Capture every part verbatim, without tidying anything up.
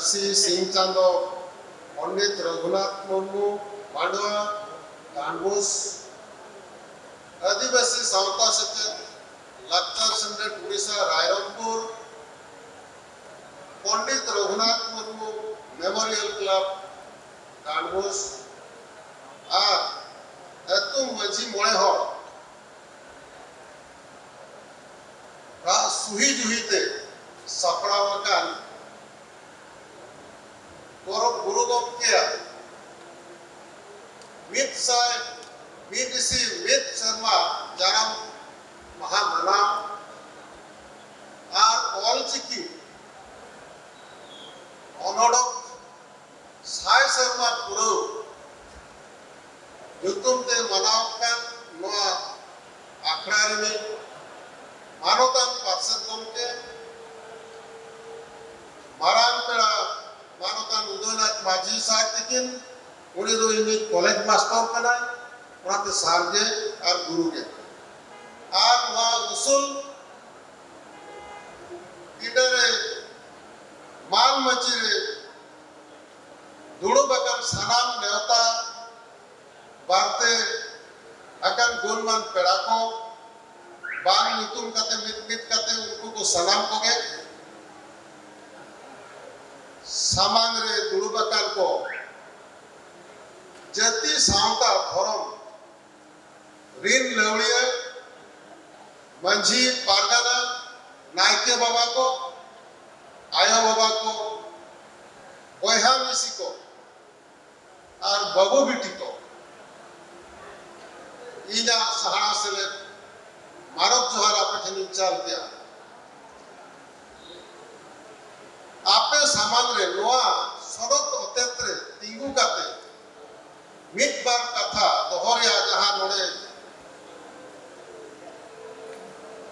ᱥᱤ ᱥᱤᱧ ᱪᱟᱸᱫᱚ, ᱯᱚᱱᱰᱤᱛ ᱨᱚᱜᱷᱩᱱᱟᱛᱷ ᱢᱩᱨᱢᱩ, ᱢᱟᱰᱣᱟ, ᱰᱟᱸᱰᱵᱳᱥ, ᱟᱹᱫᱤᱵᱟᱹᱥᱤ ᱥᱟᱶᱛᱟ ᱥᱮᱪᱮᱫ ᱞᱟᱠᱪᱟᱨ ᱥᱮᱢᱞᱮᱫ ᱩᱲᱤᱥᱥᱟ ᱨᱟᱭᱨᱚᱝᱯᱩᱨ, ᱯᱚᱱᱰᱤᱛ ᱨᱚᱜᱷᱩᱱᱟᱛᱷ ᱢᱩᱨᱢᱩ ᱢᱮᱢᱳᱨᱤᱭᱟᱞ ᱠᱞᱟᱵᱽ ᱰᱟᱸᱰᱵᱳᱥ ᱟᱨ ᱟᱹᱛᱩ ᱢᱟᱹᱡᱷᱤ ᱢᱚᱬᱮ ᱦᱚᱲ ᱨᱟᱜ ᱥᱩᱦᱤ ᱡᱩᱦᱤ ᱛᱮ ᱥᱟᱯᱲᱟᱣ ᱟᱠᱟᱱ ᱜᱚᱨᱚᱵ ᱜᱩᱨᱩ ᱜᱚᱢᱠᱮᱭᱟᱜ ᱢᱤᱫ ᱥᱟᱭ ᱢᱤᱫ ᱤᱥᱤ ᱢᱤᱫ ᱥᱮᱨᱢᱟ ᱡᱟᱱᱟᱢ ᱢᱟᱦᱟ ᱢᱟᱱᱟᱣ ᱟᱨ ᱚᱞ ᱪᱤᱠᱤ ᱚᱱᱚᱬᱚᱠ ᱥᱟᱭ ᱥᱮᱨᱢᱟ ᱯᱩᱨᱟᱹᱣ ᱧᱩᱛᱩᱢ ᱛᱮ ᱢᱟᱱᱟᱣ ᱠᱟᱱ ᱱᱚᱣᱟ ᱟᱠᱷᱲᱟ ᱨᱤᱱᱤᱡ ᱢᱟᱱᱚᱛᱟᱱ ᱯᱟᱨᱥᱮᱛ ᱜᱚᱢᱠᱮ, ᱢᱟᱨᱟᱝ ᱯᱮᱲᱟ ᱢᱟᱱᱚᱛᱟᱱ ᱩᱫᱚᱭᱱᱟᱛᱷ ᱢᱟᱹᱡᱷᱤ ᱥᱟᱨ ᱛᱤᱠᱤᱱ, ᱩᱱᱤ ᱫᱚ ᱤᱧᱤᱡ ᱠᱚᱞᱮᱡᱽ ᱢᱟᱥᱴᱟᱨ ᱠᱟᱱᱟᱭ, ᱚᱱᱟᱛᱮ ᱥᱟᱨ ᱜᱮ ᱟᱨ ᱜᱩᱨᱩ ᱜᱮ᱾ ᱟᱨ ᱱᱚᱣᱟ ᱩᱥᱩᱞ ᱯᱤᱸᱰᱟᱹ ᱨᱮ ᱢᱟᱱ ᱢᱟᱹᱪᱤ ᱨᱮ ᱫᱩᱲᱩᱵ ᱟᱠᱟᱱ ᱥᱟᱱᱟᱢ ᱱᱮᱣᱛᱟ ᱵᱟᱨᱛᱮ ᱟᱠᱟᱱ ᱜᱩᱱᱢᱟᱱ ᱯᱮᱲᱟ ᱠᱚ, ᱵᱟᱝ ᱧᱩᱛᱩᱢ ᱠᱟᱛᱮ ᱢᱤᱫ ᱢᱤᱫ ᱠᱟᱛᱮ ᱩᱱᱠᱩ ᱠᱚ ᱥᱟᱱᱟᱢ ᱠᱚᱜᱮ ᱥᱟᱢᱟᱝ ᱨᱮ ᱫᱩᱲᱩᱵ ᱟᱠᱟᱱ ᱠᱚ, ᱡᱟᱹᱛᱤ ᱥᱟᱶᱛᱟ ᱫᱷᱚᱨᱚᱢ ᱨᱤᱱ ᱞᱟᱹᱣᱲᱤᱭᱟᱹ, ᱢᱟᱹᱡᱷᱤ ᱯᱟᱨᱜᱟᱱᱟ, ᱱᱟᱭᱠᱮ ᱵᱟᱵᱟ ᱠᱚ, ᱟᱭᱳ ᱵᱟᱵᱟ ᱠᱚ, ᱵᱚᱭᱦᱟ ᱢᱤᱥᱤ ᱠᱚ ᱟᱨ ᱵᱟᱹᱵᱩ ᱵᱤᱴᱤ ᱠᱚ, ᱤᱧᱟᱹᱜ ᱥᱟᱦᱟᱲᱟ ᱥᱮᱞᱮᱫ ᱢᱟᱱᱚᱛ ᱡᱚᱦᱟᱨ ᱟᱯᱮ ᱴᱷᱮᱱᱤᱧ ᱪᱟᱞ ᱠᱮᱜᱼᱟ᱾ ᱟᱯᱮ ᱥᱟᱢᱟᱝ ᱨᱮ ᱱᱚᱣᱟ ᱥᱚᱱᱚᱛ ᱦᱚᱛᱮᱛ ᱨᱮ ᱛᱤᱸᱜᱩ ᱠᱟᱛᱮ ᱢᱤᱫ ᱵᱟᱨ ᱠᱟᱛᱷᱟ ᱫᱚᱦᱚ ᱨᱮᱭᱟᱜ ᱡᱟᱦᱟᱸ ᱱᱚᱰᱮ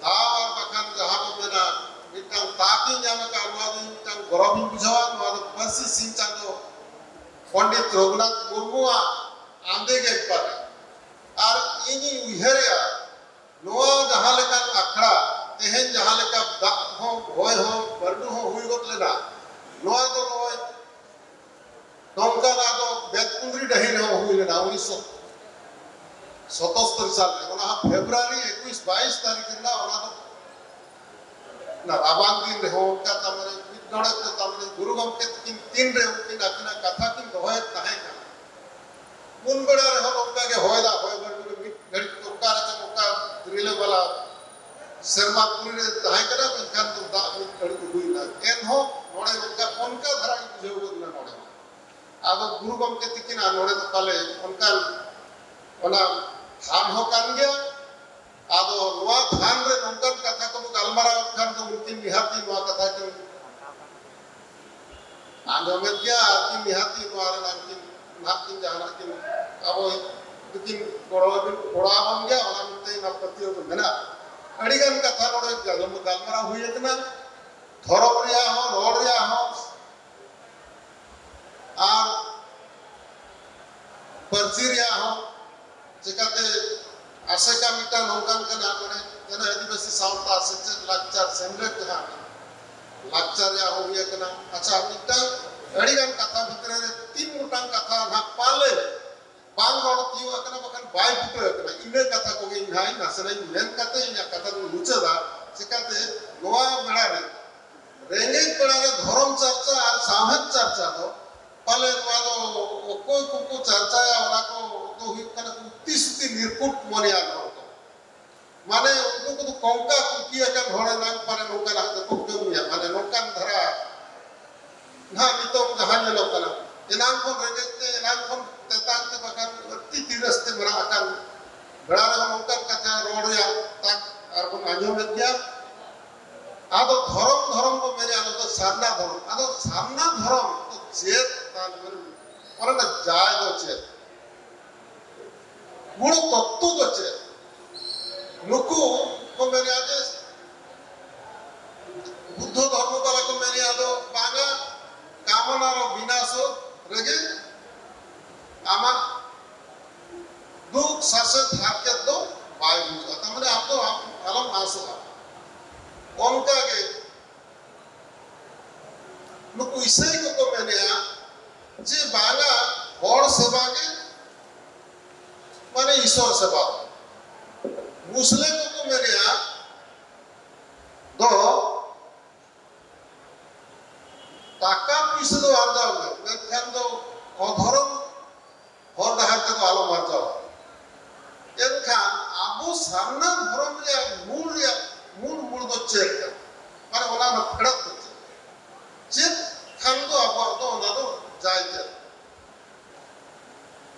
ᱫᱟᱣ ᱟᱨ ᱵᱟᱠᱷᱟᱱ ᱡᱟᱦᱟᱸ ᱵᱚ ᱢᱮᱱᱟ ᱢᱤᱫᱴᱟᱝ ᱛᱟᱠ ᱤᱧ ᱧᱟᱢ ᱟᱠᱟᱫ, ᱱᱚᱣᱟ ᱫᱚ ᱤᱧ ᱢᱤᱫᱴᱟᱝ ᱜᱚᱨᱚᱵᱽ ᱤᱧ ᱵᱩᱡᱷᱟᱹᱣᱟ᱾ ᱱᱚᱣᱟ ᱫᱚ ᱯᱟᱹᱨᱥᱤ ᱥᱤᱧ ᱪᱟᱸᱫᱚ ᱯᱚᱱᱰᱤᱛ ᱨᱚᱜᱷᱩᱱᱟᱛᱷ ᱢᱩᱨᱢᱩᱣᱟᱜ ᱟᱸᱫᱮ ᱜᱮ ᱮᱠᱵᱟᱨᱮ᱾ ᱟᱨ ᱤᱧᱤᱧ ᱩᱭᱦᱟᱹᱨᱮᱜᱼᱟ, ᱱᱚᱣᱟ ᱡᱟᱦᱟᱸ ᱞᱮᱠᱟᱱ ᱟᱠᱷᱲᱟ, ᱛᱮᱦᱮᱧ ᱡᱟᱦᱟᱸ ᱞᱮᱠᱟ ᱫᱟᱜ ᱦᱚᱸ, ᱦᱚᱭ ᱦᱚᱸ, ᱵᱟᱹᱨᱰᱩ ᱦᱚᱸ ᱦᱩᱭ ᱜᱚᱫ ᱞᱮᱱᱟ, ᱱᱚᱣᱟ ᱫᱚ ᱱᱚᱣᱟ ᱨᱟᱵᱟᱝ ᱫᱤᱱ ᱨᱮᱦᱚᱸ ᱚᱱᱠᱟ ᱛᱟᱨᱢᱟᱱᱮ ᱢᱤᱫ ᱰᱚᱸᱰᱮᱠ ᱛᱮ ᱛᱟᱨᱢᱟᱱᱮ ᱜᱩᱨᱩ ᱜᱚᱢᱠᱮ ᱛᱟᱹᱠᱤᱱ ᱛᱤᱱ ᱨᱮ ᱩᱱᱠᱤᱱ ᱟᱹᱠᱤᱱᱟᱜ ᱠᱟᱛᱷᱟ ᱠᱤᱱ ᱫᱚᱦᱚᱭᱮᱫ ᱛᱟᱦᱮᱸ ᱠᱟᱱᱟ, ᱩᱱ ᱵᱮᱲᱟ ᱨᱮᱦᱚᱸ ᱱᱚᱝᱠᱟ ᱜᱮ ᱦᱚᱭ ᱫᱟᱜ ᱦᱚᱭ ᱵᱟᱹᱨᱰᱩ ᱨᱮ ᱢᱤᱫ ᱜᱷᱟᱹᱲᱤᱡ ᱚᱠᱟ ᱨᱮ ᱪᱚᱝ ᱚᱠᱟ ᱨᱤᱞᱟᱹ ᱵᱟᱞᱟ ᱥᱮᱨᱢᱟ ᱯᱩᱨᱤ ᱨᱮ ᱛᱟᱦᱮᱸ ᱠᱟᱱᱟ, ᱢᱮᱱᱠᱷᱟᱱ ᱫᱚ ᱫᱟᱜ ᱢᱤᱫ ᱜᱷᱟᱹᱲᱤᱡ ᱩᱰᱩᱭᱮᱱᱟ᱾ ᱮᱱᱦᱚᱸ ᱱᱚᱰᱮ ᱱᱚᱝᱠᱟ ᱚᱱᱠᱟ ᱫᱷᱟᱨᱟ ᱜᱮ ᱵᱩᱡᱷᱟᱹᱣ ᱜᱚᱫ ᱮᱱᱟ ᱱᱚᱰᱮ ᱦᱚᱸ᱾ ᱟᱫᱚ ᱜᱩᱨᱩ ᱜᱚᱢᱠᱮ ᱛᱤᱠᱤᱱᱟᱜ ᱱᱚᱰᱮ ᱫᱚ ᱯᱟᱞᱮ ᱚᱱᱠᱟᱱ ᱚᱱᱟ ᱛᱷᱟᱱ ᱦᱚᱸ ᱠᱟᱱ ᱜᱮᱭᱟ᱾ ᱟᱫᱚ ᱱᱚᱣᱟ ᱛᱷᱟᱱ ᱨᱮ ᱱᱚᱝᱠᱟᱱ ᱠᱟᱛᱷᱟ ᱠᱚᱵᱚ ᱜᱟᱞᱢᱟᱨᱟᱣ ᱠᱷᱟᱱ ᱫᱚ ᱩᱱᱠᱤᱱ ᱱᱤᱦᱟᱹᱛ ᱜᱮ ᱱᱚᱣᱟ ᱠᱟᱛᱷᱟ ᱠᱤᱱ ᱟᱸᱡᱚᱢᱮᱫ ᱜᱮᱭᱟ, ᱟᱨ ᱠᱤᱱ ᱱᱤᱦᱟᱹᱛ ᱜᱮ ᱱᱚᱣᱟ ᱨᱮᱱᱟᱜ ᱠᱤᱱ ᱱᱟᱦᱟᱜ ᱠᱤᱱ ᱡᱟᱦᱟᱱᱟᱜ ᱠᱤᱱ ᱟᱵᱚ ᱫᱚᱠᱤᱱ ᱜᱚᱲᱚ ᱟᱵᱚᱱ ᱜᱚᱲᱚ ᱟᱵᱚᱱ ᱜᱮᱭᱟ, ᱚᱱᱟ ᱢᱮᱱᱛᱮ ᱚᱱᱟ ᱯᱟᱹᱛᱭᱟᱹᱣ ᱫᱚ ᱢᱮᱱᱟᱜᱼᱟ᱾ ᱟᱹᱰᱤᱜᱟᱱ ᱠᱟᱛᱷᱟ ᱱᱚᱰᱮ ᱜᱟᱞᱢᱟᱨᱟᱣ ᱦᱩᱭ ᱟᱠᱟᱱᱟ, ᱫᱷᱚᱨᱚᱢ ᱨᱮᱭᱟᱜ ᱦᱚᱸ, ᱨᱚᱲ ᱨᱮᱭᱟᱜ ᱦᱚᱸ, ᱟᱨ ᱯᱟᱹᱨᱥᱤ ᱨᱮᱭᱟᱜ ᱦᱚᱸ᱾ ᱪᱮᱠᱟᱛᱮ ᱟᱥᱮᱠᱟ ᱢᱤᱫᱴᱟᱝ ᱱᱚᱝᱠᱟᱱ ᱠᱟᱱᱟ, ᱢᱟᱱᱮ ᱡᱮᱱᱚ ᱟᱹᱫᱤᱵᱟᱹᱥᱤ ᱥᱟᱶᱛᱟ ᱥᱮᱪᱮᱫ ᱞᱟᱠᱪᱟᱨ ᱥᱮᱢᱞᱮᱫ ᱡᱟᱦᱟᱸ ᱞᱟᱠᱪᱟᱨ ᱨᱮᱭᱟᱜ ᱦᱚᱸ ᱦᱩᱭ ᱟᱠᱟᱱᱟ᱾ ᱟᱪᱪᱷᱟ, ᱢᱤᱫᱴᱟᱝ ᱟᱹᱰᱤᱜᱟᱱ ᱠᱟᱛᱷᱟ ᱵᱷᱤᱛᱨᱤ ᱨᱮ ᱛᱤᱱ ᱜᱚᱴᱟᱝ ᱠᱟᱛᱷᱟ ᱱᱟᱦᱟᱜ ᱯᱟᱞᱮ ᱵᱟᱝ ᱨᱚᱲ ᱛᱤᱭᱳᱜ ᱟᱠᱟᱱᱟ, ᱵᱟᱠᱷᱟᱱ ᱵᱟᱭ ᱯᱷᱩᱴᱟᱹᱣ ᱟᱠᱟᱱᱟ᱾ ᱤᱱᱟᱹ ᱠᱟᱛᱷᱟ ᱠᱚᱜᱮ ᱤᱧ ᱱᱟᱦᱟᱜ ᱱᱟᱥᱮᱱᱟᱜ ᱤᱧ ᱢᱮᱱ ᱠᱟᱛᱮ ᱤᱧᱟᱹᱜ ᱠᱟᱛᱷᱟ ᱫᱚᱧ ᱢᱩᱪᱟᱹᱫᱟ᱾ ᱪᱮᱠᱟᱛᱮ ᱱᱚᱣᱟ ᱵᱮᱲᱟ ᱨᱮ ᱨᱮᱸᱜᱮᱡ ᱵᱮᱲᱟ ᱨᱮ ᱫᱷᱚᱨᱚᱢ ᱪᱟᱨᱪᱟ ᱟᱨ ᱥᱟᱶᱦᱮᱫ ᱪᱟᱨᱪᱟ ᱫᱚ ᱯᱟᱞᱮ ᱱᱚᱣᱟ ᱫᱚ ᱚᱠᱚᱭ ᱠᱚᱠᱚ ᱪᱟᱨᱪᱟᱭᱟ, ᱚᱱᱟ ᱠᱚ ᱫᱚ ᱦᱩᱭᱩᱜ ᱠᱟᱱᱟ ᱠᱚ ᱩᱛᱤ ᱥᱩᱛᱤ ᱱᱤᱨᱠᱩᱴ ᱢᱚᱱᱮᱭᱟᱱ ᱦᱚᱲ ᱠᱚ᱾ ᱢᱟᱱᱮ ᱩᱱᱠᱩ ᱠᱚᱫᱚ ᱠᱚᱝᱠᱟ ᱠᱩᱝᱠᱤ ᱟᱠᱟᱱ ᱦᱚᱲ ᱮᱱᱟᱝ ᱯᱟᱞᱮ ᱱᱚᱝᱠᱟᱱᱟᱜ ᱫᱚᱠᱚ ᱠᱟᱹᱢᱤᱭᱟ, ᱢᱟᱱᱮ ᱱᱚᱝᱠᱟᱱ ᱫᱷᱟᱨᱟ ᱱᱟᱦᱟᱜ ᱱᱤᱛᱚᱜ ᱡᱟᱦᱟᱸ ᱧᱮᱞᱚᱜ ᱠᱟᱱᱟ, ᱮᱱᱟᱝ ᱠᱷᱚᱱ ᱨᱮᱸᱜᱮᱡ ᱛᱮ, ᱮᱱᱟᱝ ᱠᱷᱚᱱ ᱛᱮᱛᱟᱝ ᱛᱮ, ᱵᱟᱠᱷᱟᱱ ᱟᱹᱰᱤ ᱫᱷᱤᱨᱮᱥ ᱛᱮ ᱢᱮᱱᱟᱜ ᱟᱠᱟᱱ ᱵᱮᱲᱟ ᱨᱮᱦᱚᱸ ᱱᱚᱝᱠᱟᱱ ᱠᱟᱛᱷᱟ ᱨᱚᱲ ᱨᱮᱭᱟᱜ ᱛᱟᱠ ᱟᱨ ᱵᱚᱱ ᱟᱸᱡᱚᱢᱮᱫ ᱜᱮᱭᱟ᱾ ᱟᱫᱚ ᱫᱷᱚᱨᱚᱢ, ᱫᱷᱚᱨᱚᱢ ᱠᱚ ᱢᱮᱱᱮᱫᱼᱟ, ᱟᱫᱚ ᱥᱟᱨᱱᱟ ᱫᱷᱚᱨᱚᱢ᱾ ᱟᱫᱚ ᱥᱟᱨᱱᱟ ᱫᱷᱚᱨᱚᱢ ᱫᱚ ᱪᱮᱫ? ᱚᱱᱟ ᱨᱮᱱᱟᱜ ᱡᱟᱭ ᱫᱚ ᱪᱮᱫ? ᱢᱩᱞ ᱛᱚᱛᱛᱚ ᱫᱚ ᱪᱮᱫ? ᱱᱩᱠᱩ ᱠᱚ ᱢᱮᱱᱮᱫᱼᱟ ᱡᱮ, ᱵᱩᱫᱽᱫᱷᱚ ᱫᱷᱚᱨᱢᱚ ᱵᱟᱞᱟ ᱠᱚ ᱢᱮᱱᱮᱫᱼᱟ ᱫᱚ ᱵᱟᱝᱟ, ᱠᱟᱢᱚᱱᱟᱨ ᱵᱤᱱᱟᱥᱚ ᱨᱮᱜᱮ ᱟᱢᱟᱜ ᱫᱩᱠ ᱥᱟᱥᱮᱛ ᱦᱟᱨᱠᱮᱛ ᱫᱚ ᱵᱟᱭ ᱵᱩᱡᱩᱜᱼᱟ᱾ ᱛᱟᱨ ᱢᱟᱱᱮ ᱟᱢ ᱫᱚ ᱟᱢ ᱟᱞᱚᱢ ᱟᱥᱚᱜᱼᱟ᱾ ᱚᱱᱠᱟᱜᱮ ᱱᱩᱠᱩ ᱤᱥᱟᱹᱭ ᱠᱚᱠᱚ ᱢᱮᱱᱮᱫᱼᱟ ᱡᱮ ᱵᱟᱝᱟ, ᱦᱚᱲ ᱥᱮᱵᱟ ᱜᱮ ᱢᱟᱱᱮ ᱤᱥᱚᱨ ᱥᱮᱵᱟ᱾ ᱢᱩᱥᱞᱟᱹ ᱠᱚᱠᱚ ᱢᱮᱱᱮᱫᱼᱟ ᱫᱚ ᱪᱮᱫ ᱠᱟᱱᱟ? ᱢᱟᱱᱮ ᱚᱱᱟ ᱨᱮᱱᱟᱜ ᱯᱷᱮᱰᱟᱛ ᱫᱚ ᱪᱮᱫ? ᱪᱮᱫ ᱠᱷᱟᱱ ᱫᱚ ᱟᱵᱚᱣᱟᱜ ᱫᱚ ᱚᱱᱟ ᱫᱚ ᱡᱟᱭ ᱪᱮᱫ?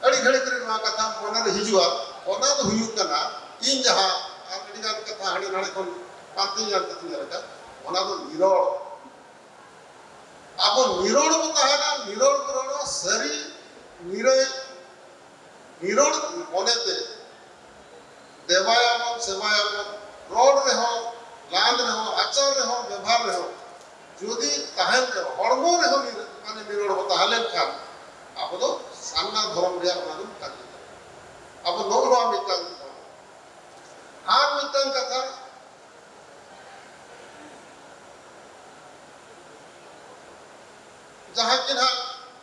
ᱟᱹᱰᱤ ᱜᱷᱟᱹᱲᱤᱡ ᱨᱮ ᱱᱚᱣᱟ ᱠᱟᱛᱷᱟ ᱢᱚᱱᱮ ᱨᱮ ᱦᱤᱡᱩᱜᱼᱟ, ᱚᱱᱟ ᱫᱚ ᱦᱩᱭᱩᱜ ᱠᱟᱱᱟ ᱤᱧ ᱡᱟᱦᱟᱸ ᱟᱨ ᱟᱹᱰᱤ ᱜᱟᱱ ᱠᱟᱛᱷᱟ ᱦᱟᱸᱰᱮ ᱱᱟᱰᱮ ᱠᱷᱚᱱ ᱯᱟᱱᱛᱮ ᱧᱟᱢ ᱠᱟᱛᱮᱧ ᱧᱮᱞ ᱟᱠᱟᱫ, ᱚᱱᱟ ᱫᱚ ᱱᱤᱨᱚᱲ᱾ ᱟᱵᱚ ᱱᱤᱨᱚᱲ ᱵᱚ ᱛᱟᱦᱮᱱᱟ, ᱱᱤᱨᱚᱲ ᱵᱚ ᱨᱚᱲᱟ, ᱥᱟᱹᱨᱤ ᱱᱤᱨᱟᱹᱭ ᱱᱤᱨᱚᱲ ᱢᱚᱱᱮᱛᱮ ᱫᱮᱵᱟᱭᱟᱵᱚᱱ, ᱥᱮᱵᱟᱭᱟᱵᱚᱱ, ᱨᱚᱲ ᱨᱮᱦᱚᱸ, ᱞᱟᱸᱫ ᱨᱮᱦᱚᱸ, ᱟᱪᱟᱨ ᱨᱮᱦᱚᱸ, ᱵᱮᱵᱷᱟᱨ ᱨᱮᱦᱚᱸ, ᱡᱩᱫᱤ ᱛᱟᱦᱮᱱ ᱨᱮᱦᱚᱸ, ᱦᱚᱲᱢᱚ ᱨᱮᱦᱚᱸ ᱱᱤᱨ-, ᱢᱟᱱᱮ ᱱᱤᱨᱚᱲ ᱵᱚ ᱛᱟᱦᱮᱸ ᱞᱮᱱᱠᱷᱟᱱ, ᱟᱵᱚ ᱫᱚ ᱥᱟᱨᱱᱟ ᱫᱷᱚᱨᱚᱢ ᱨᱮᱭᱟᱜ ᱚᱱᱟ ᱫᱚ ᱠᱟᱹᱢᱤ ᱠᱟᱱᱟ᱾ ᱟᱵᱚ ᱱᱚᱜᱼᱚ ᱱᱚᱣᱟ ᱢᱤᱫᱴᱟᱝ ᱟᱨ ᱢᱤᱫᱴᱟᱝ ᱠᱟᱛᱷᱟ, ᱡᱟᱦᱟᱸ ᱜᱮ ᱱᱟᱦᱟᱜ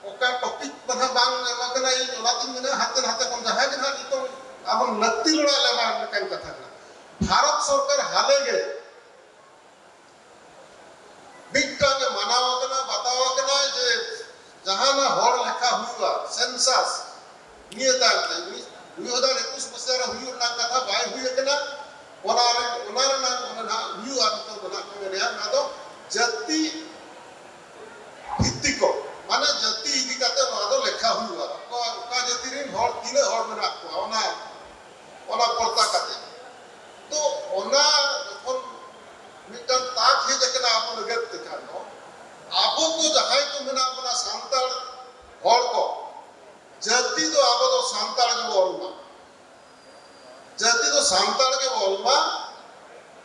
ᱚᱠᱟ ᱴᱚᱯᱤᱠ ᱫᱚ ᱱᱟᱦᱟᱜ ᱵᱟᱝ ᱮᱢ ᱟᱠᱟᱱᱟ, ᱤᱧ ᱚᱱᱟᱛᱤᱧ ᱢᱮᱱᱟ ᱦᱟᱱᱛᱮ ᱱᱟᱛᱮ ᱠᱷᱚᱱ ᱡᱟᱦᱟᱸ ᱜᱮ ᱱᱟᱦᱟᱜ ᱱᱤᱛᱚᱝ ᱟᱵᱚ ᱞᱟᱹᱠᱛᱤ ᱞᱮᱠᱟ ᱞᱮᱠᱟᱱ ᱠᱟᱛᱷᱟ ᱠᱟᱱᱟ᱾ ᱵᱷᱟᱨᱚᱛ ᱥᱚᱨᱠᱟᱨ ᱦᱟᱞᱮ ᱜᱮ ᱢᱤᱫᱴᱟᱝ ᱮ ᱢᱟᱱᱟᱣ ᱟᱠᱟᱱᱟ, ᱵᱟᱛᱟᱣ ᱟᱠᱟᱱᱟ ᱡᱮ ᱡᱟᱦᱟᱱᱟᱜ ᱦᱚᱲ ᱞᱮᱠᱷᱟ ᱦᱩᱭᱩᱜᱼᱟ, ᱥᱮᱱᱥᱟᱥ, ᱱᱤᱭᱟᱹ ᱛᱟᱭᱚᱢ ᱛᱮ ᱩᱱᱤ ᱫᱩᱭ ᱦᱟᱡᱟᱨ ᱮᱠᱩᱥ ᱢᱟᱥᱮ ᱨᱮ ᱦᱩᱭᱩᱜ ᱨᱮᱱᱟᱜ ᱠᱟᱛᱷᱟ ᱵᱟᱭ ᱦᱩᱭ ᱟᱠᱟᱱᱟ᱾ ᱚᱱᱟ ᱨᱮ, ᱚᱱᱟ ᱨᱮᱱᱟᱜ ᱚᱱᱟ ᱱᱟᱦᱟᱜ ᱦᱩᱭᱩᱜᱼᱟ, ᱱᱤᱛᱚᱜ ᱫᱚ ᱱᱟᱦᱟᱜ ᱠᱚ ᱢᱮᱱᱮᱜᱼᱟ, ᱚᱱᱟ ᱫᱚ ᱡᱟᱹᱛᱤ ᱵᱷᱤᱛᱛᱤ ᱠᱚ, ᱢᱟᱱᱮ ᱡᱟᱹᱛᱤ ᱤᱫᱤ ᱠᱟᱛᱮ ᱱᱚᱣᱟ ᱫᱚ ᱞᱮᱠᱷᱟ ᱦᱩᱭᱩᱜᱼᱟ, ᱚᱠᱟ, ᱚᱠᱟ ᱡᱟᱹᱛᱤ ᱨᱮᱱ ᱦᱚᱲ ᱛᱤᱱᱟᱹᱜ ᱦᱚᱲ ᱢᱮᱱᱟᱜ ᱠᱚᱣᱟ, ᱚᱱᱟ, ᱚᱱᱟ ᱯᱚᱲᱛᱟ ᱠᱟᱛᱮ᱾ ᱛᱚ ᱚᱱᱟ ᱡᱚᱠᱷᱚᱱ ᱢᱤᱫᱴᱟᱝ ᱛᱟᱠ ᱦᱮᱡ ᱟᱠᱟᱱᱟ ᱟᱵᱚ ᱞᱟᱹᱜᱤᱫ ᱛᱮ ᱠᱷᱟᱱ ᱫᱚ, ᱟᱵᱚ ᱠᱚ ᱡᱟᱦᱟᱸᱭ ᱠᱚ ᱢᱮᱱᱟᱜ ᱵᱚᱱᱟ ᱥᱟᱱᱛᱟᱲ ᱦᱚᱲ ᱠᱚ, ᱡᱟᱹᱛᱤ ᱫᱚ ᱟᱵᱚ ᱫᱚ ᱥᱟᱱᱛᱟᱲ ᱜᱮᱵᱚ ᱚᱞ ᱢᱟ᱾ ᱡᱟᱹᱛᱤ ᱫᱚ ᱥᱟᱱᱛᱟᱲ ᱜᱮᱵᱚ ᱚᱞ ᱢᱟ᱾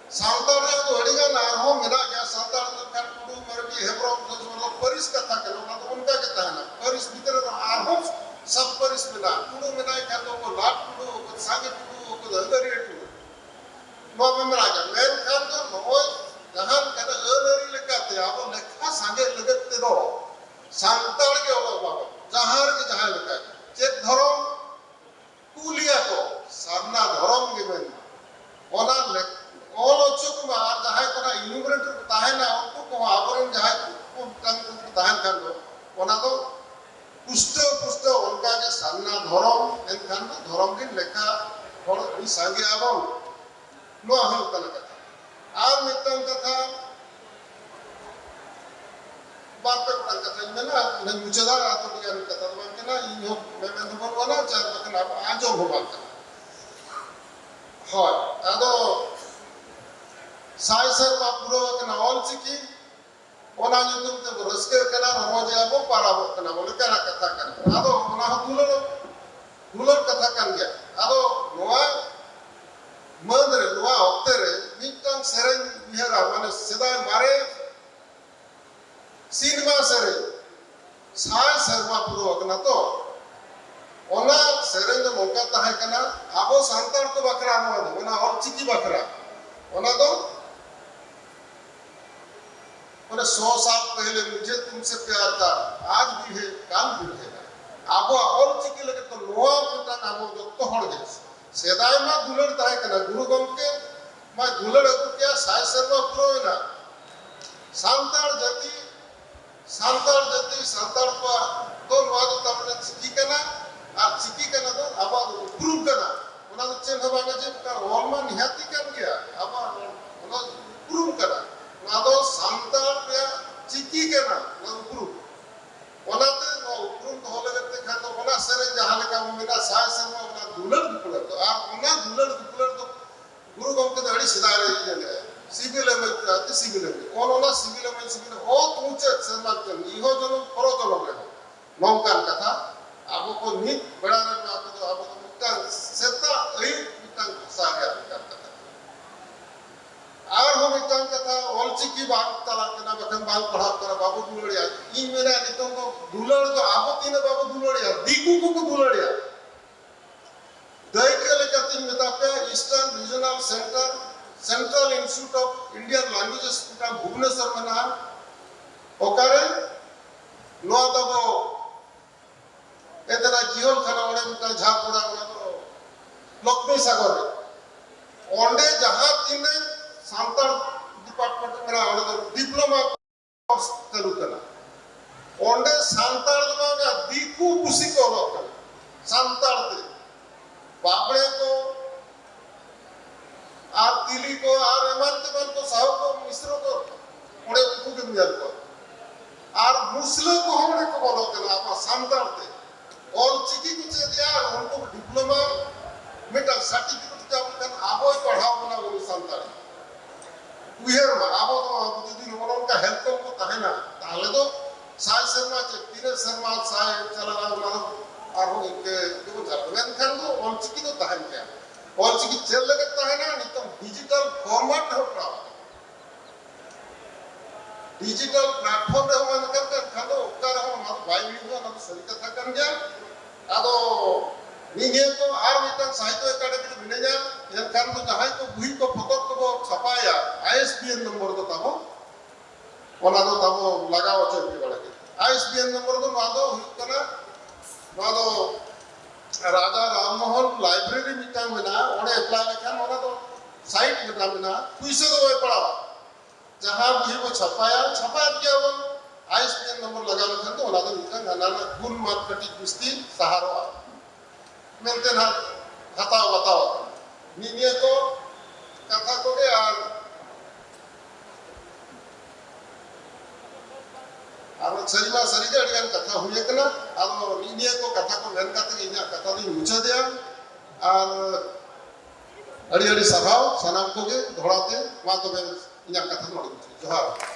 ᱥᱟᱱᱛᱟᱲ ᱨᱮᱭᱟᱜ ᱫᱚ ᱟᱹᱰᱤ ᱜᱟᱱ ᱟᱨᱦᱚᱸ ᱢᱮᱱᱟᱜ ᱜᱮᱭᱟ᱾ ᱥᱟᱱᱛᱟᱲ ᱫᱚ ᱠᱷᱟᱱ ᱴᱩᱰᱩ, ᱢᱟᱹᱨᱰᱤ, ᱦᱮᱢᱵᱨᱚᱢ, ᱥᱚᱨᱮᱱ, ᱯᱟᱹᱨᱤᱥ ᱠᱟᱛᱷᱟ ᱠᱟᱱᱟ, ᱚᱱᱟ ᱫᱚ ᱚᱱᱠᱟ ᱜᱮ ᱛᱟᱦᱮᱱᱟ᱾ ᱯᱟᱹᱨᱤᱥ ᱵᱷᱤᱛᱨᱤ ᱨᱮ ᱟᱨᱦᱚᱸ ᱥᱟᱵ ᱯᱟᱹᱨᱤᱥ ᱢᱮᱱᱟᱜᱼᱟ᱾ ᱴᱩᱰᱩ ᱢᱮᱱᱟᱭ ᱠᱷᱟᱱ ᱫᱚ ᱚᱠᱚᱭ ᱞᱟᱴ ᱴᱩᱰᱩ, ᱚᱠᱚᱭ ᱥᱟᱸᱜᱮ ᱴᱩᱰᱩ, ᱚᱠᱚᱭ ᱫᱚ ᱟᱹᱫᱟᱹᱨᱤᱭᱟᱹ ᱴᱩᱰᱩ, ᱱᱚᱣᱟ ᱢᱟ ᱢᱮᱱᱟᱜ ᱜᱮᱭᱟ᱾ ᱢᱮᱱᱠᱷᱟᱱ ᱫᱚ ᱱᱚᱜᱼᱚᱭ ᱡᱟᱦᱟᱸ ᱞᱮᱠᱟᱱᱟᱜ ᱟᱹᱱ ᱟᱹᱨᱤ ᱞᱮᱠᱟᱛᱮ ᱟᱵᱚ ᱞᱮᱠᱷᱟ ᱥᱟᱸᱜᱮ ᱞᱟᱹᱜᱤᱫ ᱛᱮᱫᱚ ᱥᱟᱱᱛᱟᱲ ᱜᱮ ᱚᱞᱚᱜ ᱵᱟᱵᱚᱱ, ᱡᱟᱦᱟᱸ ᱨᱮᱜᱮ ᱡᱟᱦᱟᱸ ᱞᱮᱠᱟ ᱜᱮ᱾ ᱪᱮᱫ ᱫᱷᱚᱨᱚᱢ? ᱠᱩᱞᱤᱭᱟᱠᱚ, ᱥᱟᱨᱱᱟ ᱫᱷᱚᱨᱚᱢ ᱜᱮ ᱢᱮᱱ ᱢᱟ᱾ ᱚᱱᱟ ᱞᱮ-, ᱚᱞ ᱦᱚᱪᱚ ᱠᱚᱢᱟ᱾ ᱟᱨ ᱡᱟᱦᱟᱸᱭ ᱠᱚ ᱱᱟᱜ ᱤᱱᱩᱢᱟᱨᱮᱴ ᱨᱮᱠᱚ ᱛᱟᱦᱮᱱᱟ, ᱩᱱᱠᱩ ᱠᱚᱦᱚᱸ ᱟᱵᱚᱨᱮᱱ ᱡᱟᱦᱟᱸᱭ ᱠᱚ ᱢᱤᱫᱴᱟᱝ ᱠᱚ ᱛᱟᱦᱮᱱ ᱠᱷᱟᱱ ᱫᱚ, ᱚᱱᱟ ᱫᱚ ᱯᱩᱥᱴᱟᱹᱣ ᱯᱩᱥᱴᱟᱹᱣ ᱚᱱᱠᱟ ᱜᱮ ᱥᱟᱨᱱᱟ ᱫᱷᱚᱨᱚᱢ, ᱮᱱᱠᱷᱟᱱ ᱫᱚ ᱫᱷᱚᱨᱚᱢ ᱨᱤᱱ ᱞᱮᱠᱷᱟ ᱦᱚᱲ ᱟᱹᱰᱤ ᱥᱟᱸᱜᱮ ᱟᱵᱚᱱ᱾ ᱱᱚᱣᱟ ᱦᱩᱭᱩᱜ ᱠᱟᱱᱟ ᱠᱟᱛᱷᱟ᱾ ᱟᱨ ᱢᱤᱫᱴᱟᱝ ᱢᱮᱱᱟ, ᱚᱱᱟᱧ ᱢᱩᱪᱟᱹᱫᱟ, ᱟᱫᱚ ᱟᱹᱰᱤ ᱜᱟᱱ ᱠᱟᱛᱷᱟ ᱫᱚ ᱵᱟᱝ ᱠᱟᱱᱟ, ᱤᱧ ᱦᱚᱸ ᱢᱮᱢᱮᱱ ᱫᱚ ᱵᱟᱹᱱᱩᱜ ᱟᱱᱟ, ᱪᱟᱨ ᱵᱟᱠᱷᱟᱱ ᱟᱵᱚ ᱟᱸᱡᱚᱢ ᱦᱚᱸ ᱵᱟᱝ ᱠᱟᱱᱟ᱾ ᱦᱳᱭ, ᱟᱫᱚ ᱥᱟᱭ ᱥᱮᱨᱢᱟ ᱯᱩᱨᱟᱹᱣ ᱟᱠᱟᱱᱟ ᱚᱞ ᱪᱤᱠᱤ, ᱚᱱᱟ ᱧᱩᱛᱩᱢ ᱛᱮᱵᱚ ᱨᱟᱹᱥᱠᱟᱹᱜ ᱠᱟᱱᱟ, ᱨᱚᱢᱚᱡᱮᱜᱼᱟ ᱵᱚ, ᱯᱟᱨᱟᱵᱚᱜ ᱠᱟᱱᱟ ᱵᱚ, ᱞᱮᱠᱟᱱᱟᱜ ᱠᱟᱛᱷᱟ ᱠᱟᱱᱟ᱾ ᱟᱫᱚ ᱚᱱᱟ ᱦᱚᱸ ᱫᱩᱞᱟᱹᱲ, ᱫᱩᱞᱟᱹᱲ ᱠᱟᱛᱷᱟ ᱠᱟᱱ ᱜᱮᱭᱟ᱾ ᱟᱫᱚ ᱱᱚᱣᱟ ᱢᱟᱹᱱ ᱨᱮ, ᱱᱚᱣᱟ ᱚᱠᱛᱮ ᱨᱮ ᱢᱤᱫᱴᱟᱝ ᱥᱮᱨᱮᱧ ᱩᱭᱦᱟᱹᱨᱟ, ᱢᱟᱱᱮ ᱥᱮᱫᱟᱭ ᱢᱟᱨᱮ ᱥᱤᱱᱮᱢᱟ ᱥᱮᱨᱮᱧ, ᱥᱟᱭ ᱥᱮᱨᱢᱟ ᱯᱩᱨᱟᱹᱣ ᱟᱠᱟᱱᱟ ᱛᱚ᱾ ᱚᱱᱟ ᱥᱮᱨᱮᱧ ᱫᱚ ᱱᱚᱝᱠᱟ ᱛᱟᱦᱮᱸ ᱠᱟᱱᱟ, ᱟᱵᱚ ᱥᱟᱱᱛᱟᱲ ᱠᱚ ᱵᱟᱠᱷᱨᱟ ᱱᱚᱣᱟ ᱫᱚ, ᱚᱱᱟ ᱚᱞ ᱪᱤᱠᱤ ᱵᱟᱠᱷᱨᱟ᱾ ᱚᱱᱟ ᱫᱚ ᱢᱟᱱᱮ, "ᱥᱚ ᱥᱟᱞ ᱯᱮᱦᱞᱮ ᱢᱩᱡᱷᱮ ᱛᱩᱢᱥᱮ ᱯᱭᱟᱨ ᱛᱷᱟ, ᱟᱡ ᱵᱷᱤ ᱦᱮ, ᱠᱟᱞ ᱵᱷᱤ ᱨᱮᱦᱮᱜᱟ᱾" ᱟᱵᱚᱣᱟᱜ ᱚᱞ ᱪᱤᱠᱤ ᱞᱟᱹᱜᱤᱫ ᱫᱚ ᱱᱚᱣᱟ ᱢᱤᱫᱴᱟᱝ ᱟᱵᱚ ᱡᱚᱛᱚ ᱦᱚᱲ ᱜᱮ, ᱥᱮᱫᱟᱭ ᱢᱟ ᱫᱩᱞᱟᱹᱲ ᱛᱟᱦᱮᱸ ᱠᱟᱱᱟ, ᱜᱩᱨᱩ ᱜᱚᱢᱠᱮ ᱢᱟ ᱫᱩᱞᱟᱹᱲ ᱟᱹᱜᱩ ᱠᱮᱭᱟ, ᱥᱟᱭ ᱥᱮᱨᱢᱟ ᱯᱩᱨᱟᱹᱣ ᱮᱱᱟ᱾ ᱥᱟᱱᱛᱟᱲ ᱡᱟᱹᱛᱤ, ᱥᱟᱱᱛᱟᱲ ᱡᱟᱹᱛᱤ, ᱥᱟᱱᱛᱟᱲ ᱠᱚᱣᱟᱜ ᱫᱚ ᱱᱚᱣᱟ ᱫᱚ ᱛᱟᱨᱢᱟᱱᱮ ᱪᱤᱠᱤ ᱠᱟᱱᱟ, ᱟᱨ ᱪᱤᱠᱤ ᱠᱟᱱᱟ ᱫᱚ ᱟᱵᱚᱣᱟᱜ ᱫᱚ ᱩᱯᱨᱩᱢ ᱠᱟᱱᱟ᱾ ᱚᱱᱟ ᱫᱚ ᱪᱮᱫ ᱦᱚᱸ ᱵᱟᱝ ᱡᱮ ᱚᱞ ᱢᱟ ᱱᱤᱦᱟᱹᱛᱤ ᱠᱟᱱ ᱜᱮᱭᱟ, ᱟᱵᱚᱣᱟᱜ ᱚᱱᱟ ᱩᱯᱨᱩᱢ ᱠᱟᱱᱟ᱾ ᱱᱚᱣᱟ ᱫᱚ ᱥᱟᱱᱛᱟᱲ ᱨᱮᱭᱟᱜ ᱪᱤᱠᱤ ᱠᱟᱱᱟ, ᱚᱱᱟ ᱩᱯᱨᱩᱢ᱾ ᱚᱱᱟᱛᱮ ᱱᱚᱣᱟ ᱩᱯᱨᱩᱢ ᱫᱚᱦᱚ ᱞᱟᱹᱜᱤᱫ ᱛᱮ ᱠᱷᱟᱱ ᱫᱚ ᱚᱱᱟ ᱥᱮᱨᱮᱧ ᱡᱟᱦᱟᱸ ᱞᱮᱠᱟ ᱵᱚᱱ ᱢᱮᱱᱟ, ᱥᱟᱭ ᱥᱮᱨᱢᱟ ᱚᱱᱟ ᱫᱩᱞᱟᱹᱲ ᱫᱩᱯᱞᱟᱹᱲ ᱫᱚ, ᱟᱨ ᱚᱱᱟ ᱫᱩᱞᱟᱹᱲ ᱫᱩᱯᱞᱟᱹᱲ ᱫᱚ ᱜᱩᱨᱩ ᱜᱚᱢᱠᱮ ᱫᱚ ᱟᱹᱰᱤ ᱥᱮᱫᱟᱭ ᱨᱮᱭ ᱧᱮᱞ ᱞᱮᱫᱼᱟ᱾ ᱥᱤᱵᱤᱞᱮᱢ ᱟᱹᱭᱠᱟᱹᱣᱟ ᱛᱮ ᱥᱤᱵᱤᱞᱮᱢ ᱟᱹᱭᱠᱟᱹᱣᱟ᱾ ᱚᱱ ᱚᱱᱟ ᱥᱤᱵᱤᱞᱮᱢ ᱟᱹᱭᱠᱟᱹᱣᱟ, ᱥᱤᱵᱤᱞᱮᱢ, ᱚᱛ ᱢᱩᱪᱟᱹᱫ ᱥᱮᱨᱢᱟ ᱪᱮᱫ, ᱤᱦᱚ ᱡᱚᱱᱚᱢ ᱯᱚᱨᱚ ᱡᱚᱱᱚᱢ ᱨᱮᱦᱚᱸ ᱱᱚᱝᱠᱟᱱ ᱠᱟᱛᱷᱟ᱾ ᱟᱵᱚ ᱠᱚ ᱱᱤᱛ ᱵᱮᱲᱟ ᱨᱮ ᱱᱚᱣᱟ ᱠᱚᱫᱚ ᱟᱵᱚ ᱫᱚ ᱢᱤᱫᱴᱟᱝ ᱥᱮᱛᱟᱜ ᱟᱹᱭᱩᱵ ᱢᱤᱫᱴᱟᱝ ᱵᱷᱟᱥᱟ ᱨᱮᱭᱟᱜ ᱢᱤᱫᱴᱟᱝ ᱠᱟᱛᱷᱟ᱾ ᱟᱨᱦᱚᱸ ᱢᱤᱫᱴᱟᱝ ᱠᱟᱛᱷᱟ, ᱚᱞᱪᱤᱠᱤ ᱵᱟᱝ ᱪᱟᱞᱟᱜ ᱠᱟᱱᱟ, ᱵᱟᱠᱷᱟᱱ ᱵᱟᱝ ᱯᱟᱲᱦᱟᱜ ᱠᱟᱱᱟ, ᱵᱟᱵᱚ ᱫᱩᱞᱟᱹᱲᱮᱜᱼᱟ᱾ ᱤᱧ ᱢᱮᱱᱟ, ᱱᱤᱛᱚᱝ ᱫᱚ ᱫᱩᱞᱟᱹᱲ ᱫᱚ ᱟᱵᱚ ᱛᱤᱱᱟᱹᱜ ᱵᱟᱵᱚ ᱫᱩᱞᱟᱹᱲᱮᱜᱼᱟ, ᱫᱤᱠᱩ ᱠᱚᱠᱚ ᱫᱩᱞᱟᱹᱲᱮᱜᱼᱟ᱾ ᱫᱟᱹᱭᱠᱟᱹ ᱞᱮᱠᱟᱛᱤᱧ ᱢᱮᱛᱟ ᱯᱮᱭᱟ, Eastern Regional Center, Central Institute of Indian Languages ᱢᱤᱫᱴᱟᱝ ᱵᱷᱩᱵᱽᱱᱮᱥᱚᱨ ᱢᱮᱱᱟᱜᱼᱟ, ᱚᱠᱟᱨᱮ ᱱᱚᱣᱟ ᱛᱟᱵᱚ ᱮᱱᱛᱮᱱᱟᱜ ᱡᱤᱭᱚᱱ ᱠᱟᱱᱟ, ᱚᱸᱰᱮ ᱢᱤᱫᱴᱟᱝ ᱡᱷᱟᱲ ᱠᱚᱲᱟ, ᱚᱱᱟ ᱫᱚ ᱞᱚᱠᱷᱢᱤ ᱥᱟᱜᱚᱨ ᱨᱮ᱾ ᱚᱸᱰᱮ ᱡᱟᱦᱟᱸ ᱛᱤᱱᱟᱹᱜ ᱥᱟᱱᱛᱟᱲ ᱰᱤᱯᱟᱨᱴᱢᱮᱱᱴ ᱢᱮᱱᱟᱜᱼᱟ, ᱚᱸᱰᱮ ᱫᱚ ᱰᱤᱯᱞᱳᱢᱟ ᱠᱳᱨᱥ ᱪᱟᱹᱞᱩ ᱠᱟᱱᱟ᱾ ᱚᱸᱰᱮ ᱥᱟᱱᱛᱟᱲ ᱫᱚ ᱵᱟᱝᱟ, ᱫᱤᱠᱩ ᱯᱩᱥᱤ ᱠᱚ ᱚᱞᱚᱜ ᱠᱟᱱᱟ ᱥᱟᱱᱛᱟᱲ ᱛᱮ᱾ ᱵᱟᱵᱽᱲᱮ ᱠᱚ ᱟᱨ ᱛᱤᱞᱤ ᱠᱚ ᱟᱨ ᱮᱢᱟᱱ ᱛᱮᱢᱟᱱ ᱠᱚ, ᱥᱟᱦᱩ ᱠᱚ, ᱢᱤᱥᱨᱚ ᱠᱚ, ᱚᱸᱰᱮ ᱩᱱᱠᱩ ᱜᱮᱢ ᱧᱮᱞ ᱠᱚᱣᱟ᱾ ᱟᱨ ᱢᱩᱥᱞᱟᱹ ᱠᱚᱦᱚᱸ ᱚᱸᱰᱮ ᱠᱚ ᱵᱚᱞᱚᱜ ᱠᱟᱱᱟ ᱟᱵᱚ ᱥᱟᱱᱛᱟᱲ ᱛᱮ᱾ ᱚᱞ ᱪᱤᱠᱤ ᱠᱚ ᱪᱮᱫ ᱮᱫᱟ, ᱟᱨ ᱩᱱᱠᱩ ᱰᱤᱯᱞᱳᱢᱟ ᱢᱤᱫᱴᱟᱝ ᱥᱟᱨᱴᱤᱯᱷᱤᱠᱮᱴ ᱧᱟᱢ ᱞᱮᱠᱷᱟᱱ ᱟᱵᱚᱭ ᱯᱟᱲᱦᱟᱣ ᱵᱚᱱᱟ ᱩᱱᱤ ᱥᱟᱱᱛᱟᱲ᱾ ᱩᱭᱦᱟᱹᱨ ᱢᱟ, ᱟᱵᱚ ᱫᱚ ᱟᱵᱚ ᱡᱩᱫᱤ ᱱᱚᱜᱼᱚ ᱱᱚᱝᱠᱟ ᱦᱮᱞᱠᱚᱢ ᱠᱚ ᱛᱟᱦᱮᱱᱟ, ᱛᱟᱦᱚᱞᱮ ᱫᱚ ᱥᱟᱭ ᱥᱮᱨᱢᱟ ᱪᱮᱫ, ᱛᱤᱱᱟᱹᱜ ᱥᱮᱨᱢᱟ ᱥᱟᱭ ᱪᱟᱞᱟᱜᱼᱟ, ᱚᱱᱟ ᱫᱚ ᱟᱨᱦᱚᱸ ᱤᱱᱠᱟᱹ ᱜᱮᱵᱚᱱ ᱪᱟᱞᱟᱜᱼᱟ᱾ ᱢᱮᱱᱠᱷᱟᱱ ᱫᱚ ᱚᱞ ᱪᱤᱠᱤ ᱫᱚ ᱛᱟᱦᱮᱱ ᱜᱮᱭᱟ᱾ ᱚᱞ ᱪᱤᱠᱤ ᱪᱮᱫ ᱞᱟᱹᱜᱤᱫ ᱛᱟᱦᱮᱱᱟ? ᱱᱤᱛᱚᱝ ᱰᱤᱡᱤᱴᱟᱞ ᱯᱷᱚᱨᱢᱟᱴ ᱨᱮ ᱯᱟᱲᱟᱣ ᱟᱠᱟᱱᱟ᱾ ᱰᱤᱡᱤᱴᱟᱞ ᱯᱞᱟᱴᱯᱷᱚᱨᱢ ᱨᱮᱦᱚᱸ ᱢᱮᱱᱠᱷᱟᱱ ᱮᱱᱠᱷᱟᱱ ᱫᱚ ᱚᱠᱟ ᱨᱮᱦᱚᱸ ᱚᱱᱟ ᱫᱚ ᱵᱟᱭ ᱦᱩᱭᱩᱜᱼᱟ, ᱚᱱᱟ ᱫᱚ ᱥᱟᱹᱨᱤ ᱠᱟᱛᱷᱟ ᱠᱟᱱ ᱜᱮᱭᱟ᱾ ᱟᱫᱚ ᱱᱤᱭᱟᱹ ᱠᱚ ᱟᱨ ᱢᱤᱫᱴᱟᱝ ᱥᱟᱦᱤᱛᱛᱚ ᱮᱠᱟᱰᱮᱢᱤ ᱨᱮ ᱢᱤᱱᱟᱹᱧᱟ, ᱮᱱᱠᱷᱟᱱ ᱫᱚ ᱡᱟᱦᱟᱸᱭ ᱠᱚ ᱵᱩᱦᱤ ᱠᱚ ᱯᱚᱛᱚᱵ ᱠᱚᱵᱚ ᱪᱷᱟᱯᱟᱭᱟ, I S B N number ᱫᱚ ᱛᱟᱵᱚ, ᱚᱱᱟ ᱫᱚ ᱛᱟᱵᱚ ᱞᱟᱜᱟᱣ ᱦᱚᱪᱚ ᱦᱩᱭ ᱵᱟᱲᱟ ᱠᱮᱫᱟ᱾ ᱟᱭ ᱮᱥ ᱵᱤ ᱮᱱ ᱱᱚᱢᱵᱚᱨ ᱫᱚ ᱱᱚᱣᱟ ᱫᱚ ᱦᱩᱭᱩᱜ ᱠᱟᱱᱟ, ᱱᱚᱣᱟ ᱫᱚ ᱨᱟᱡᱟ ᱨᱟᱢ ᱢᱳᱦᱚᱱ ᱞᱟᱭᱵᱨᱮᱨᱤ ᱢᱤᱫᱴᱟᱝ ᱢᱮᱱᱟᱜᱼᱟ, ᱚᱸᱰᱮ ᱮᱯᱞᱟᱭ ᱞᱮᱠᱷᱟᱱ ᱚᱱᱟ ᱫᱚ ᱥᱟᱭᱤᱴ ᱢᱤᱫᱴᱟᱝ ᱢᱮᱱᱟᱜᱼᱟ, ᱯᱩᱭᱥᱟᱹ ᱫᱚ ᱵᱟᱭ ᱯᱟᱲᱟᱣᱟ᱾ ᱡᱟᱦᱟᱸ ᱵᱩᱦᱤ ᱵᱚ ᱪᱷᱟᱯᱟᱭᱟ, ᱪᱷᱟᱯᱟᱭᱮᱫ ᱜᱮᱭᱟ ᱵᱚᱱ, ᱟᱭ ᱮᱥ ᱵᱤ ᱮᱱ ᱱᱚᱢᱵᱚᱨ ᱞᱟᱜᱟᱣ ᱞᱮᱠᱷᱟᱱ ᱫᱚ ᱚᱱᱟ ᱫᱚ ᱢᱤᱫᱴᱟᱝ ᱦᱟᱱᱟ ᱱᱟᱜ ᱜᱩᱱ ᱢᱟᱱ ᱠᱟᱹᱴᱤᱡ ᱵᱤᱥᱛᱤ ᱥᱟᱦᱟᱨᱚᱜᱼᱟ ᱢᱮᱱᱛᱮ ᱱᱟᱜ ᱦᱟᱛᱟᱣ ᱵᱟᱛᱟᱣ ᱟᱠᱟᱱᱟ᱾ ᱱᱤᱭᱟᱹ ᱠᱚ ᱠᱟᱛᱷᱟ ᱠᱚᱜᱮ᱾ ᱟᱨ ᱟᱨ ᱥᱟᱹᱨᱤ ᱢᱟ ᱥᱟᱹᱨᱤ ᱜᱮ ᱟᱹᱰᱤ ᱜᱟᱱ ᱠᱟᱛᱷᱟ ᱦᱩᱭ ᱟᱠᱟᱱᱟ᱾ ᱟᱫᱚ ᱱᱤᱭᱟᱹ ᱠᱚ ᱠᱟᱛᱷᱟ ᱠᱚ ᱢᱮᱱ ᱠᱟᱛᱮ ᱜᱮ ᱤᱧᱟᱹᱜ ᱠᱟᱛᱷᱟ ᱫᱚᱧ ᱢᱩᱪᱟᱹᱫᱮᱜᱼᱟ᱾ ᱟᱨ ᱟᱹᱰᱤ ᱟᱹᱰᱤ ᱥᱟᱨᱦᱟᱣ ᱥᱟᱱᱟᱢ ᱠᱚᱜᱮ ᱫᱚᱦᱲᱟ ᱛᱮ᱾ ᱢᱟ ᱛᱚᱵᱮ ᱤᱧᱟᱹᱜ ᱠᱟᱛᱷᱟ ᱫᱚ ᱱᱚᱰᱮ ᱢᱩᱪᱟᱹᱫ᱾ ᱡᱚᱦᱟᱨ᱾